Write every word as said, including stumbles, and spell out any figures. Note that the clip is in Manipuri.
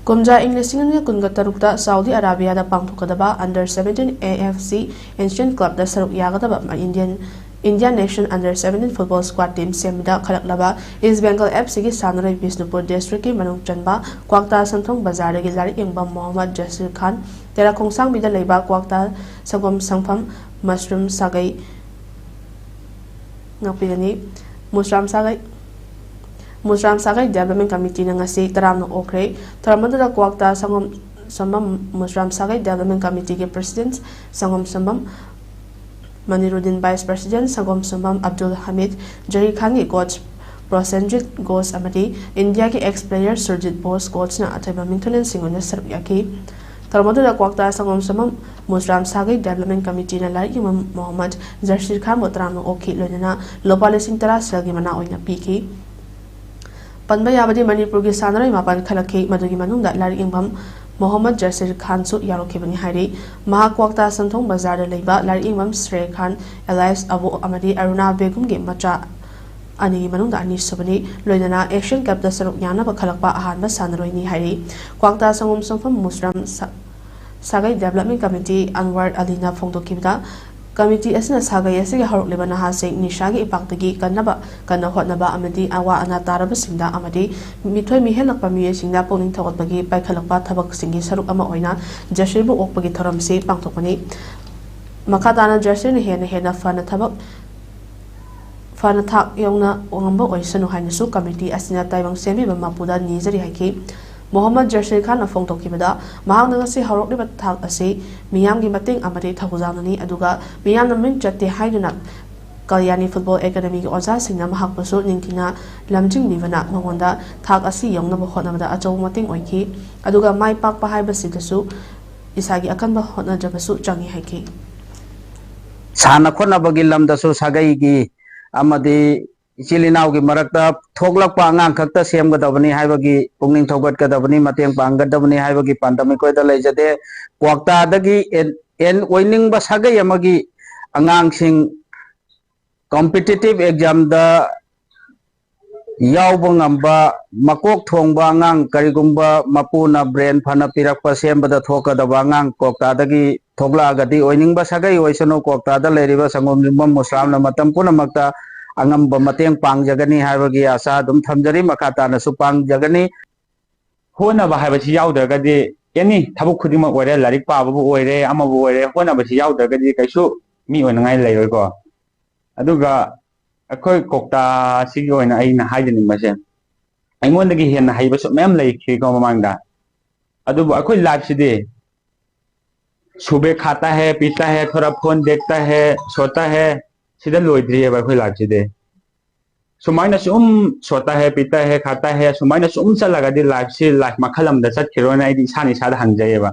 ꯀꯨꯝꯖꯥ ꯏꯪ ꯂꯤꯁꯤꯡ ꯑꯅꯤ ꯀꯨꯟꯒ ꯇꯔꯨꯛꯇ ꯁꯥꯎꯗꯤ ꯑꯔꯥꯕꯤꯌꯥꯗ ꯄꯥꯡꯊꯣꯛꯀꯗꯕ Under seventeen A F C Asian Clubꯇ ꯁꯔꯨꯛ ꯌꯥꯒꯗꯕ Indian, India Nation Under seventeen Football Squad Team ꯁꯦꯝꯕꯗ ꯈꯜꯂꯛꯂꯕ East Bengal F Cꯒꯤ ꯁꯥꯟꯅꯔꯣꯏ ꯕꯤꯁꯅꯨꯄꯨꯔ districtꯀꯤ ꯃꯅꯨꯡ ꯆꯟꯕ ꯀ꯭ꯋꯥꯛꯇꯥ ꯁꯟꯊꯣꯡ ꯕꯖꯥꯔꯗꯒꯤ ꯂꯥꯏꯔꯤꯛ ꯌꯦꯡꯕ ꯃꯣꯍꯝꯃꯗ ꯖꯁꯤꯔ ꯈꯥꯟ, ꯇꯦꯔꯥꯈꯣꯡꯁꯥꯡꯕꯤꯗ ꯂꯩꯕ ꯀ꯭ꯋꯥꯛꯇꯥ ꯁꯪꯒꯣꯝ ꯁꯪꯐꯝ ꯃꯁꯔꯨꯝ ꯁꯥꯒꯩ ꯉꯥꯛꯄꯤꯒꯅꯤ꯫ ꯃꯨꯁꯔꯥꯝ ꯁꯥꯒꯩ, ꯃꯨꯁꯔꯥꯝ ꯁꯥꯒꯩ Development Committeeꯅ ꯉꯁꯤ ꯇꯔꯥꯝꯅ ꯑꯣꯛꯈ꯭ꯔꯦ꯫ ꯊꯧꯔꯝ ꯑꯗꯨꯗ ꯀ꯭ꯋꯥꯛꯇꯥ ꯁꯪꯒꯣꯝ ꯁꯝꯕꯝ ꯃꯨꯁꯔꯥꯝ ꯁꯥꯒꯩ Development Committeeꯒꯤ President ꯁꯪꯒꯣꯝ ꯁꯝꯕꯝ ꯃꯅꯤꯔꯨꯗꯤꯟ, Vice President ꯁꯪꯒꯣꯝ ꯁꯝꯕꯝ ꯑꯕꯗꯨꯜ ꯍꯃꯤꯗ, ꯖꯍꯤꯔ ꯈꯥꯟꯒꯤ coach ꯄ꯭ꯔꯣꯁꯦꯟꯖꯤꯠ ꯘꯣꯁ ꯑꯃꯗꯤ ꯏꯟꯗꯤꯌꯥꯒꯤ ex player ꯁꯨꯔꯖꯤꯠ ꯕꯣꯁ coachꯅ ꯑꯊꯣꯏꯕ ꯃꯤꯡꯊꯣꯜꯁꯤꯡ ꯑꯣꯏꯅ ꯁꯔꯨꯛ ꯌꯥꯈꯤ꯫ ꯊꯧꯔꯝ ꯑꯗꯨꯗ ꯀ꯭ꯋꯥꯛꯇꯥ ꯁꯪꯒꯣꯝ ꯁꯝꯕꯝ ꯃꯨꯁꯔꯥꯝ ꯁꯥꯒꯩ Development Committeeꯅ ꯂꯥꯏꯔꯤꯛ ꯌꯦꯡꯕ ꯃꯣꯍꯝꯃꯗ ꯖꯔꯁꯤꯔ ꯈꯥꯟꯕꯨ ꯇꯔꯥꯝꯅ ꯑꯣꯛꯈꯤ, ꯂꯣꯏꯅꯅ ꯂꯨꯄꯥ ꯂꯤꯁꯤꯡ ꯇꯔꯥ ꯁꯦꯜꯒꯤ ꯃꯅꯥ ꯑꯣꯏꯅ ꯄꯤꯈꯤ꯫ ꯄꯟꯕ ꯌꯥꯕꯗꯤ ꯃꯅꯤꯄꯨꯔꯒꯤ ꯁꯥꯟꯅꯔꯣꯏ ꯃꯥꯄꯟ ꯈꯜꯂꯛꯈꯤ, ꯃꯗꯨꯒꯤ ꯃꯅꯨꯡꯗ ꯂꯥꯏꯔꯤꯛ ꯌꯦꯡꯐꯝ ꯃꯣꯍꯝꯃꯗ ꯖꯔꯁꯤꯔ ꯈꯥꯟꯁꯨ ꯌꯥꯎꯔꯛꯈꯤꯕꯅꯤ ꯍꯥꯏꯔꯤ꯫ ꯃꯍꯥꯛ ꯀ꯭ꯋꯥꯛꯇꯥ ꯁꯟꯊꯣꯡ ꯕꯖꯥꯔꯗ ꯂꯩꯕ ꯂꯥꯏꯔꯤꯛ ꯌꯦꯡꯐꯝ ꯁ꯭ꯔꯦ ꯈꯥꯟ, alias ꯑꯕꯨ ꯑꯃꯗꯤ ꯑꯔꯨꯅꯥ ꯕꯦꯒꯝꯒꯤ ꯃꯆꯥ ꯑꯅꯤꯒꯤ ꯃꯅꯨꯡꯗ ꯑꯅꯤꯁꯨꯕꯅꯤ, ꯂꯣꯏꯅꯅ Asian Cupꯇ ꯁꯔꯨꯛ ꯌꯥꯅꯕ ꯈꯜꯂꯛꯄ ꯑꯍꯥꯟꯕ ꯁꯥꯟꯅꯔꯣꯏꯅꯤ ꯍꯥꯏꯔꯤ꯫ ꯀ꯭ꯋꯥꯛꯇꯥ ꯁꯪꯒꯣꯝ ꯁꯪꯐꯝ ꯃꯨꯁꯔꯥꯝ ꯁꯥ-, ꯁꯥꯒꯩ Development Committee ꯑꯟꯋꯔ ꯑꯂꯤꯅ ꯐꯣꯡꯗꯣꯛꯈꯤꯕꯗ, committee ꯑꯁꯤꯅ ꯁꯥꯒꯩ ꯑꯁꯤꯒꯤ ꯍꯧꯔꯛꯂꯤꯕ ꯅꯍꯥꯁꯤꯡ ꯅꯤꯁꯥꯒꯤ ꯏꯄꯥꯛꯇꯒꯤ ꯀꯟꯅꯕ, ꯀꯟꯅ ꯍꯣꯠꯅꯕ ꯑꯃꯗꯤ ꯑꯋꯥ ꯑꯅꯥ ꯇꯥꯔꯕꯁꯤꯡꯗ ꯑꯃꯗꯤ ꯃꯤꯊꯣꯏ ꯃꯤꯍꯦꯜꯂꯛꯄ ꯃꯤꯑꯣꯏꯁꯤꯡꯗ ꯄꯨꯛꯅꯤꯡ ꯊꯧꯒꯠꯄꯒꯤ ꯄꯥꯏꯈꯠꯂꯛꯄ ꯊꯕꯛꯁꯤꯡꯒꯤ ꯁꯔꯨꯛ ꯑꯃ ꯑꯣꯏꯅ ꯖꯁꯤꯔꯕꯨ ꯑꯣꯛꯄꯒꯤ ꯊꯧꯔꯝꯁꯤ ꯄꯥꯡꯊꯣꯛꯄꯅꯤ꯫ ꯃꯈꯥ ꯇꯥꯅ ꯖꯁꯤꯔꯅ ꯍꯦꯟꯅ ꯍꯦꯟꯅ ꯐꯅ ꯊꯕꯛ ꯐꯅ ꯊꯥꯛ ꯌꯧꯅ ꯉꯝꯕ ꯑꯣꯏꯁꯅꯨ ꯍꯥꯏꯅꯁꯨ committee ꯑꯁꯤꯅ ꯇꯥꯏꯕꯪ ꯁꯦꯝꯕꯤꯕ ꯃꯄꯨꯗ ꯅꯤꯖꯔꯤ ꯍꯥꯏꯈꯤ꯫ ꯃꯣꯍꯝꯃꯗ ꯖꯔꯁꯤꯔ ꯈꯥꯟꯅ ꯐꯣꯡꯗꯣꯛꯈꯤꯕꯗ, ꯃꯍꯥꯛꯅ ꯉꯁꯤ ꯍꯧꯔꯛꯂꯤꯕ ꯊꯥꯛ ꯑꯁꯤ ꯃꯤꯌꯥꯝꯒꯤ ꯃꯇꯦꯡ ꯑꯃꯗꯤ ꯊꯧꯖꯥꯜꯅꯅꯤ, ꯑꯗꯨꯒ ꯃꯤꯌꯥꯝꯅ ꯃꯃꯤꯡ ꯆꯠꯇꯦ ꯍꯥꯏꯗꯨꯅ ꯀꯜꯌꯥꯅꯤ Football Academyꯒꯤ ꯑꯣꯖꯥꯁꯤꯡꯅ ꯃꯍꯥꯛꯄꯨꯁꯨ ꯅꯤꯡꯊꯤꯅ ꯂꯝꯖꯤꯡꯕꯤꯕꯅ ꯃꯉꯣꯟꯗ ꯊꯥꯛ ꯑꯁꯤ ꯌꯧꯅꯕ ꯍꯣꯠꯅꯕꯗ ꯑꯆꯧꯕ ꯃꯇꯦꯡ ꯑꯣꯏꯈꯤ, ꯑꯗꯨꯒ ꯃꯥꯏ ꯄꯥꯛꯄ ꯍꯥꯏꯕꯁꯤꯗꯁꯨ ꯏꯁꯥꯒꯤ ꯑꯀꯟꯕ ꯍꯣꯠꯅꯖꯕꯁꯨ ꯆꯪꯏ ꯍꯥꯏꯈꯤ꯫ ꯁꯥꯟꯅ ꯈꯣꯠꯅꯕꯒꯤ ꯂꯝꯗꯁꯨ ꯁꯥꯒꯩꯒꯤ ꯑꯃꯗꯤ ꯏꯆꯤꯜ ꯏꯅꯥꯎꯒꯤ ꯃꯔꯛꯇ ꯊꯣꯛꯂꯛꯄ ꯑꯉꯥꯡ ꯈꯛꯇ ꯁꯦꯝꯒꯗꯕꯅꯤ ꯍꯥꯏꯕꯒꯤ ꯄꯨꯛꯅꯤꯡ ꯊꯧꯒꯠꯀꯗꯕꯅꯤ, ꯃꯇꯦꯡ ꯄꯥꯡꯒꯗꯕꯅꯤ ꯍꯥꯏꯕꯒꯤ ꯄꯥꯟꯗꯝ ꯑꯩꯈꯣꯏꯗ ꯂꯩꯖꯗꯦ꯫ ꯀ꯭ꯋꯥꯛꯇꯥꯗꯒꯤ ꯑꯦꯟ, ꯑꯦꯟ ꯑꯣꯏꯅꯤꯡꯕ ꯁꯥꯒꯩ ꯑꯃꯒꯤ ꯑꯉꯥꯡꯁꯤꯡ competitive examꯗ ꯌꯥꯎꯕ ꯉꯝꯕ ꯃꯀꯣꯛ ꯊꯣꯡꯕ ꯑꯉꯥꯡ, ꯀꯔꯤꯒꯨꯝꯕ ꯃꯄꯨꯅ ꯕ꯭ꯔꯦꯟ ꯐꯅ ꯄꯤꯔꯛꯄ, ꯁꯦꯝꯕꯗ ꯊꯣꯛꯀꯗꯕ ꯑꯉꯥꯡ ꯀ꯭ꯋꯥꯛꯇꯥꯗꯒꯤ ꯊꯣꯛꯂꯛꯑꯒꯗꯤ, ꯑꯣꯏꯅꯤꯡꯕ ꯁꯥꯒꯩ ꯑꯣꯏꯁꯅꯨ, ꯀ꯭ꯋꯥꯛꯇꯥꯗ ꯂꯩꯔꯤꯕ ꯁꯪꯒꯣꯝ ꯌꯨꯝꯐꯝ ꯃꯨꯁꯂꯥꯝꯅ ꯃꯇꯝ ꯄꯨꯝꯅꯃꯛꯇ ꯑꯉꯝꯕ ꯃꯇꯦꯡ ꯄꯥꯡꯖꯒꯅꯤ ꯍꯥꯏꯕꯒꯤ ꯑꯥꯁꯥ ꯑꯗꯨꯝ ꯊꯝꯖꯔꯤ꯫ ꯃꯈꯥ ꯇꯥꯅꯁꯨ ꯄꯥꯡꯖꯒꯅꯤ꯫ ꯍꯣꯠꯅꯕ ꯍꯥꯏꯕꯁꯤ ꯌꯥꯎꯗ꯭ꯔꯒꯗꯤ ꯑꯦꯅꯤ ꯊꯕꯛ ꯈꯨꯗꯤꯡꯃꯛ ꯑꯣꯏꯔꯦ, ꯂꯥꯏꯔꯤꯛ ꯄꯥꯕꯕꯨ ꯑꯣꯏꯔꯦ, ꯑꯃꯕꯨ ꯑꯣꯏꯔꯦ, ꯍꯣꯠꯅꯕꯁꯤ ꯌꯥꯎꯗ꯭ꯔꯒꯗꯤ ꯀꯩꯁꯨ ꯃꯤ ꯑꯣꯏꯅꯉꯥꯏ ꯂꯩꯔꯣꯏꯀꯣ꯫ ꯑꯗꯨꯒ ꯑꯩꯈꯣꯏ ꯀ꯭ꯋꯥꯛꯇꯥꯁꯤꯒꯤ ꯑꯣꯏꯅ ꯑꯩꯅ ꯍꯥꯏꯖꯅꯤꯡꯕꯁꯦ, ꯑꯩꯉꯣꯟꯗꯒꯤ ꯍꯦꯟꯅ ꯍꯩꯕꯁꯨ ꯃꯌꯥꯝ ꯂꯩꯈ꯭ꯔꯤꯀꯣ ꯃꯃꯥꯡꯗ꯫ ꯑꯗꯨꯕꯨ ꯑꯩꯈꯣꯏ ꯂꯥꯏꯐꯁꯤꯗꯤ ꯁꯨꯕꯦ ꯈꯥꯇꯥ ꯍꯦ, ꯄꯤꯇꯥ ꯍꯦ, ꯊꯣꯔꯥ ꯐꯣꯟ ꯗꯦꯈꯇꯥ ꯍꯦ, ꯁꯣꯇꯥ ꯍꯦ, ꯁꯤꯗ ꯂꯣꯏꯗ꯭ꯔꯤꯑꯕ ꯑꯩꯈꯣꯏ ꯂꯥꯏꯐꯁꯤꯗꯤ꯫ ꯁꯨꯃꯥꯏꯅ ꯁꯨꯝ ꯁꯣꯇꯥ ꯍꯦ, ꯄꯤꯇꯥ ꯍꯦ, ꯈꯥꯇꯥ ꯍꯦ, ꯁꯨꯃꯥꯏꯅ ꯁꯨꯝ ꯆꯠꯂꯒꯗꯤ ꯂꯥꯏꯐꯁꯤ ꯂꯥꯏꯐ ꯃꯈꯜ ꯑꯃꯗ ꯆꯠꯈꯤꯔꯣꯏꯅ ꯑꯩꯗꯤ ꯏꯁꯥꯅ ꯏꯁꯥꯗ ꯍꯪꯖꯩꯌꯦꯕ꯫